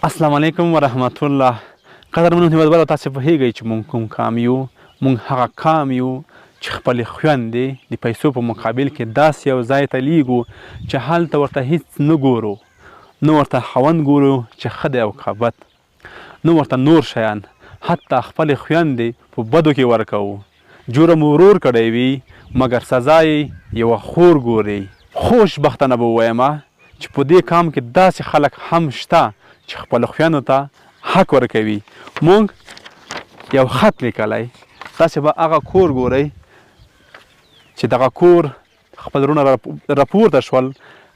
السلام علیکم ورحمت الله. قدرمنو هیوادوالو، تاسو پوهیږئ چې مونږ کوم کام یو؟ مونږ هغه کام یو چې خپلې خویندې د پیسو په مقابل کې داسې یو ځای ته لیږو چې هلته ورته هیڅ نه ګورو، نه ورته خاوند ګورو چې ښه دی او که بد، نه ورته نور شیان، حتی خپلې خویندې په بدو کې ورکوو. جرم ورور کړی وي مګر سزا یې یوه خور ګوري. خوشبختانه به ووایم چې په دې کام کې داسې خلک هم شته چې خپلو خویندو ته حق ورکوي. موږ یو خط لیکلی، تاسې به هغه کور ګورئ چې دغه کور خپل وروڼه راپورته شول،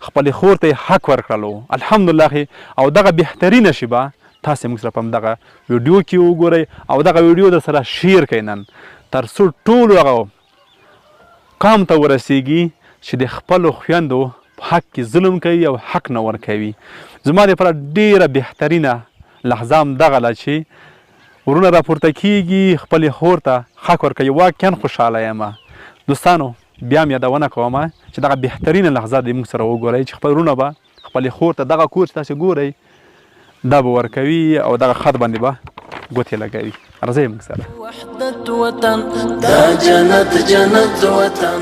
خپلې خور ته یې حق ورکړلو، الحمدلله. او دغه بهترینه شیبه تاسې موږ سره په همدغه ویډیو کې وګورئ او دغه ویډیو در سره شیر کړئ نن، تر څو ټولو هغه قام ته ورسیږي چې د خپلو خویندو په حق کې ظلم کوي او حق نه ورکوي. زما دپاره ډیره بهترینه لحظه همدغه ده چې وروڼه راپورته کیږي، خپلې خور ته حق ورکوي. واقعا خوشحاله یم دوستانو. بیا هم یادونه کوم چې دغه بهترینه لحظه د موږ سره وګورئ چې خپل وروڼه به خپلې خور ته دغه کور چې تاسې ګورئ دا به ورکوي او دغه خط باندې به ګوتې لګوي. راځئ موږ سره. وحدت وطن دا جنت جنت وطن.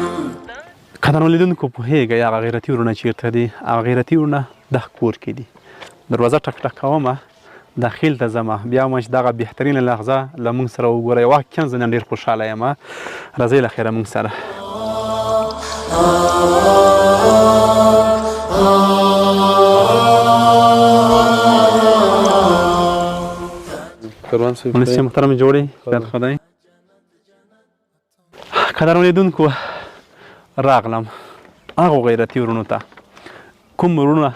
قدرمن لیدونکو، پوهېږئ هغه غیرتي وروڼه چېرته دي؟ هغه غیرتي وروڼه دغه کور کې دي. دروازه ټک ټک کومه، داخل ته ځمه، بیا وایم چې دغه بهترینه لحظه له موږ سره وګورئ. واقعا زه نن ډېر خوشحاله یم. راځئ له خیره موږ سره. کاروان صاحب. مولوي صاحب محترم، جوړې یاد خدای. قدرمن لیدونکو، راغلم هغو غیرتي وروڼو ته، کوم وروڼه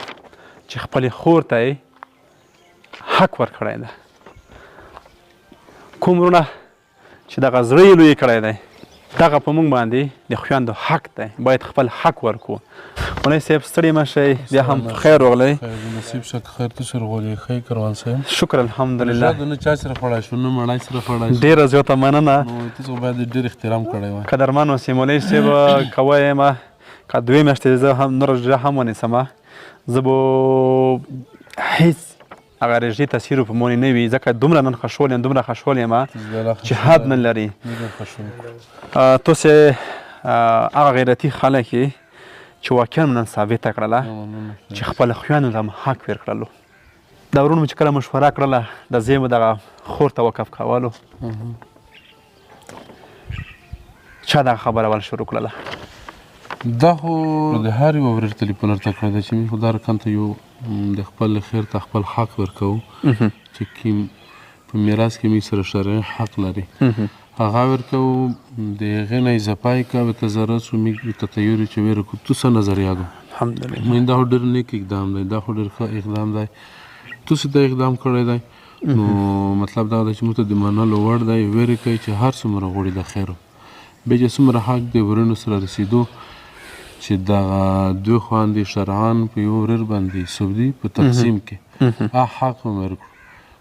چې خپلې خور ته یې حق ورکړی ده، کوم وروڼه چې دغه زړه یې لوی کړی دی. دغه په مونږ باندې د خویندو حق دی، باید خپل حق ورکړو. مولوي صاحب، ستړي مه شئ، بیا هم په خیر راغلی. خیر نصیب شه، خیر ته سره غولې ښه کاروان صاحب. شکر الحمدلله. نه چا سره خوړای شو نه مړای سره خوړای شو. ډېره زیاته مننه. نو تاسو باید ډېر احترام کړی وای. قدرمن اوسې مولوي صاحب. که وایم که دوې میاشتې زه هم نور روژه هم ونیسم، زه به هیڅ هغه رژې تاثیر په مونې نه وي، ځکه دومره نن خشول یم، دومره خشول یم چې حد نه لري. تاسې هغه غیرتي خلک یې چې واقعا نن ثابته کړله چې خپل خویندو ته مو حق ورکړلو. دا وروڼو مو چې کله مشوره کړله د زوی مو دغه خور ته وقف کولو، چا دغه خبره ول شروع کړله؟ دا خو د هر یو ورور تلیفون ورته کړی دی چې موږ خو دا رقم ته یو د خپل خیر ته خپل حق ورکوو چې کیم په میراث کې موږ سره شرعي حق لري، هغه ورکوو. د هغې نه اضافه یې که ورته ضرورت شو موږ ورته تیار یو چې ورکړو. تو څه نظریه ده؟ الحمدلله. موږ دا خو ډېر نیک اقدام دی، دا خو ډېر ښه اقدام دی، تاسو دا اقدام کړی دی، نو مطلب دا دی چې موږ ته د منلو وړ دی. ویرې کوي چې هر څومره غوړي د خیر بیا چې څومره حق د ورونو سره رسېدو چې دغه دوه خویندې شرعاً په یو ورور باندې حساب دي په تقسیم کې، هغه حق هم ورکړو.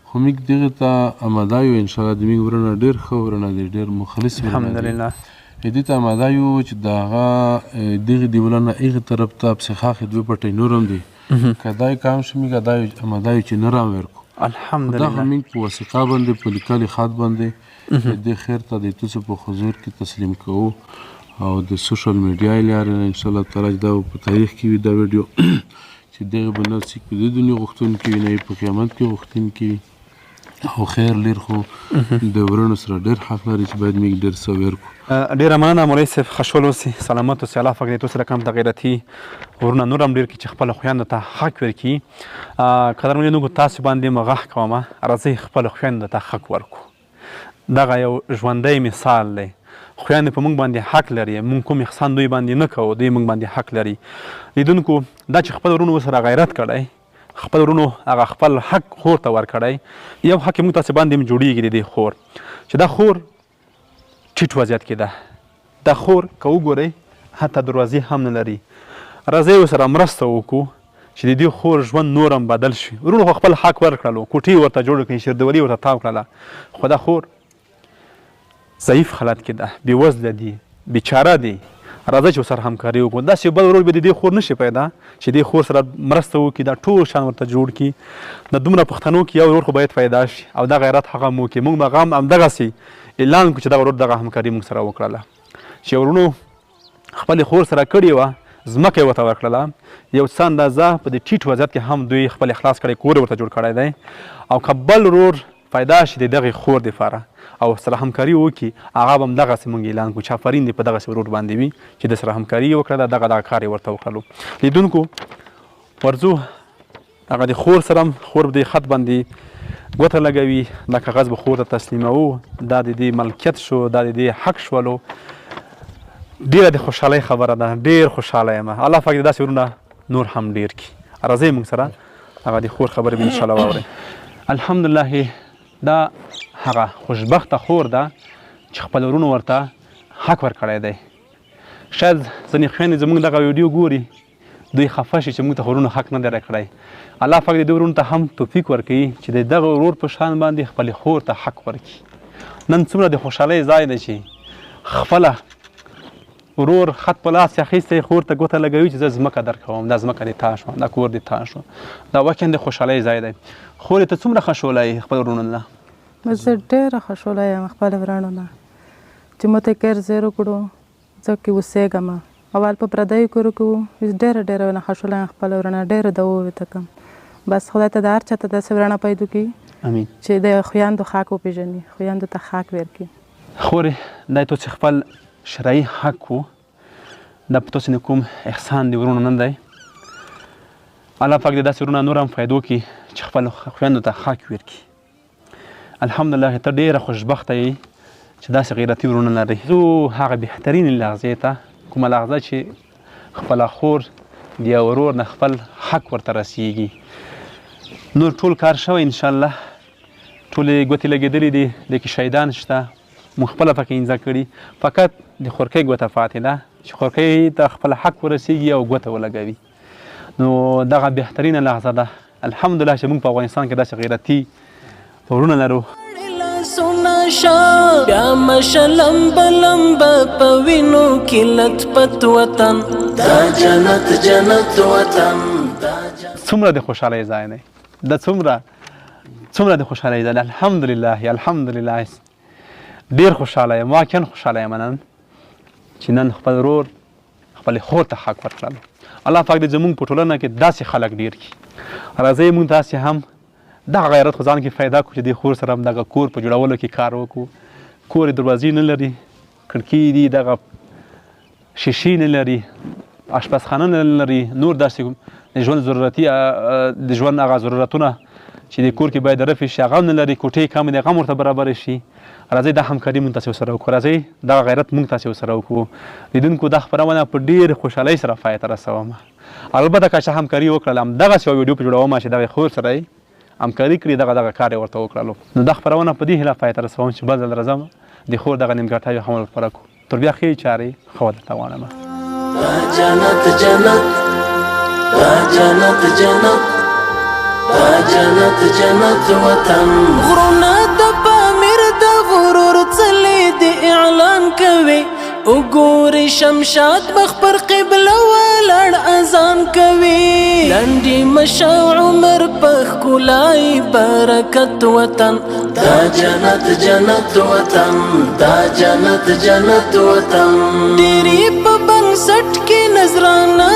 خو موږ دغه ته اماده یو انشاءالله. د موږ ورونه ډېر ښه ورونه دي، ډېر مخلص ورونه دي. الحمدلله. دې ته اماده یو چې دغه دغې دیوالونه هغې طرف ته پسې ښاخې دوه پټۍ نور هم دي، که دا یې کم شي موږ دا اماده یو چې نور هم ورکړو. الحمدلله. دا خو موږ په وثیقه باندې په لیکلي خط باندې دې خیر ته د تاسو په حضور کې تسلیم کوو او د سوشل میډیا لارې نه انشاءالله تعالی چې دا په تاریخ کې وي دا ویډیو چې دغه به نه څوک په دې دنیا غوښتونکي وي نه یې په قیامت کې غوښتونکي وي. او خیر لیر خو د ورونو سره ډېر حق لري چې باید موږ ډېر څه ورکړو. ډېره مننه مولوي صاحب، خوشحال اوسئ، سلامت اوسئ. الله پاک دې تاسو رقم ته غیرتي ورونه نور هم ډېر کړي چې خپلو خویندو ته حق ورکړي. قدرمن لیدونکو، تاسو باندې مو غږ کوم، راځئ خپلو خویندو ته حق ورکړو. دغه یو ژوندی مثال دی. خویندې په موږ باندې حق لري، موږ کوم احسان دوی باندې نه کوو، دوی موږ باندې حق لري. لیدونکو، دا چې خپل ورونو سره غیرت کړی، خپل ورونو هغه خپل حق خور ته ورکړی، یو حق موږ تاسې باندې هم جوړیږي د دې خور، چې دا خور ټیټ وضعیت کې ده. دا خور که وګورئ حتی دروازې هم نه لري. راځئ ورسره مرسته وکړو چې د دې خور ژوند نور هم بدل شي. وروڼو خو خپل حق ورکړلو، کوټې ورته جوړې کړې، شیردولي ورته تاو کړله، خو دا خور ضعیف حالت کې ده، بېوزله دي، بیچاره دي. راځئ چې ورسره همکاري وکړو. داسې بل ورور به د دې خور نه شي پیدا چې دې خور سره مرسته وکړي، دا ټول شیان ورته جوړ کړي. د دومره پښتنو کې یو ورور خو باید پیدا شي او دا غیرت هغه مو کې موږ به هغه هم همدغسې اعلان کړو چې دغه ورور دغه همکاري موږ سره وکړله، چې وروڼو خپلې خور سره کړې وه، ځمکه یې ورته ورکړله، یو څه اندازه په دې ټیټ وضعیت کې هم دوی خپل اخلاص کړی، کور یې ورته جوړ کړی دی. او که بل ورور پیدا شي د دغې خور دپاره او سره همکاري وکړي، هغه به هم دغسې موږ اعلان کړو چې آفرین دې په دغسې ورور باندې وي چې د سره همکاري یې وکړله، دغه دغه کار یې ورته وکړلو. لیدونکو ورځو هغه د خور سره هم، خور به دې خط باندې ګوته لګوي، دا کاغذ به خور ته تسلیموو، دا د دې ملکیت شو، دا د دې حق شولو. ډېره د خوشحالۍ خبره ده، ډېر خوشحاله یم. الله پاک دې داسې ورونه نور هم ډېر کړي. راځئ موږ سره هغه د خور خبرې به انشاءالله واورئ. الحمدلله دا هغه خوشبخته خور ده چې خپل ورونو ورته حق ورکړی دی. شاید ځینې خویندې زموږ دغه ویډیو ګوري، دوی خفه شي چې موږ ته خو ورونو حق نه دی راکړی. الله پاک دې دوی ورونو ته هم توفیق ورکړي چې د دغه ورور په شان باندې خپلې خور ته حق ورکړي. نن څومره د خوشحالۍ ځای دی چې خپله ورور خط په لاس کې اخیستی، خور ته ګوته لګوي چې زه ځمکه درکوم، دا ځمکه دې تا شوه، دا کور دې تا شو. دا واقعا د خوشحالۍ ځای دی. خورې ته څومره خوشحاله یې خپل ورونو نه؟ زه ډېره خوشحاله یم خپل ورونو نه چې مو ته کار زیر وکړو، زه کې اوسېږم. اول په پردیو کورو کې وو، اوس ډېره ډېره ونه خوشحاله یم خپل ورونه، ډېره دعا ورته کوم. بس خدای ته د هر چا ته داسې ورونه پیدا کړي امین، چې د خویندو حق وپېژني، خویندو ته حق ورکړي. خورې دا ته چې خپل شرعي حق وو، دا په تاسو نه کوم احسان د ورونو نه دی. الله پاک دې داسې ورونه نور هم فایدو کړي چې خپل خویندو ته حق ورکړي. الحمدلله ته ډېره خوشبخته یې چې داسې غیرتي ورونه لرې. ځو هغه بهترینې لحظې ته، کومه لحظه چې خپله خور د یو ورور نه خپل حق ورته رسیږي. نور ټول کار شوی انشاءالله، ټولې ګوتې لګېدلې دي، دې کې شهیدان شته، موږ خپله پکې انځه کړي، فقط د خورکۍ ګوته پاتې ده چې خورکۍ ته خپل حق ورسیږي او ګوته ولګوي. نو دغه بهترینه لحظه ده. الحمدلله چې موږ په افغانستان کې داسې غیرتي ورونه لرو. بیا مشلم بلم په وینو کې لت پت وطن، دا جنت جنت وطن. څومره د خوشحالۍ ځای دی دا، څومره څومره د خوشحالۍ ځای دی. الحمدلله الحمدلله ډېر خوشحاله یم، واقعا خوشحاله یم نن چې نن خپل ورور خپلې خور ته حق ورکړلو. الله پاک دې زموږ په ټولنه کې داسې خلک ډېر کړي. راځئ موږ تاسې هم دغه غیرت خو ځان کې پیدا کړو چې دې خور سره هم دغه کور په جوړولو کې کار وکړو. کور یې دروازې نه لري، کړکۍ دي، دغه شیشې نه لري، آشپزخانه نه لري، نور داسې د ژوند ضرورتي د ژوند هغه ضرورتونه چې د کور کې باید رفع شي هغه هم نه لري، کوټې کمې دي هغه هم ورته برابرې شي. راځئ دا همکاري موږ تاسې ورسره وکړو، راځئ دغه غیرت موږ تاسې ورسره وکړو. لیدونکو دا خپرونه په ډېرې خوشحالۍ سره پای ته رسوم. البته که چا همکاري وکړله همدغسې یوه ویډیو په جوړوم چې دغې خور سره یې همکاري کړې، دغه دغه کار یې ورته وکړلو. نو دا خپرونه په دې هیله پای ته رسوم چې بل ځل راځم د خور دغه نیمګړتیاوې هم ورپوره کړو. تر بیا ښې چارې ښه درته غواړم. دا جنت جنت، دا جنت جنت، دا جنت جنت وطن. غرونه د پامیر د غرور څلې دی اعلان کوي، وګوري شمشاد مخ پر قبله ولاړ اذان کوي. لنډي مشه عمر په ښکلای برکت وطن، دا جنت جنت وطن، دا جنت جنت وطن. ډېری په بنسټ کې نذرانه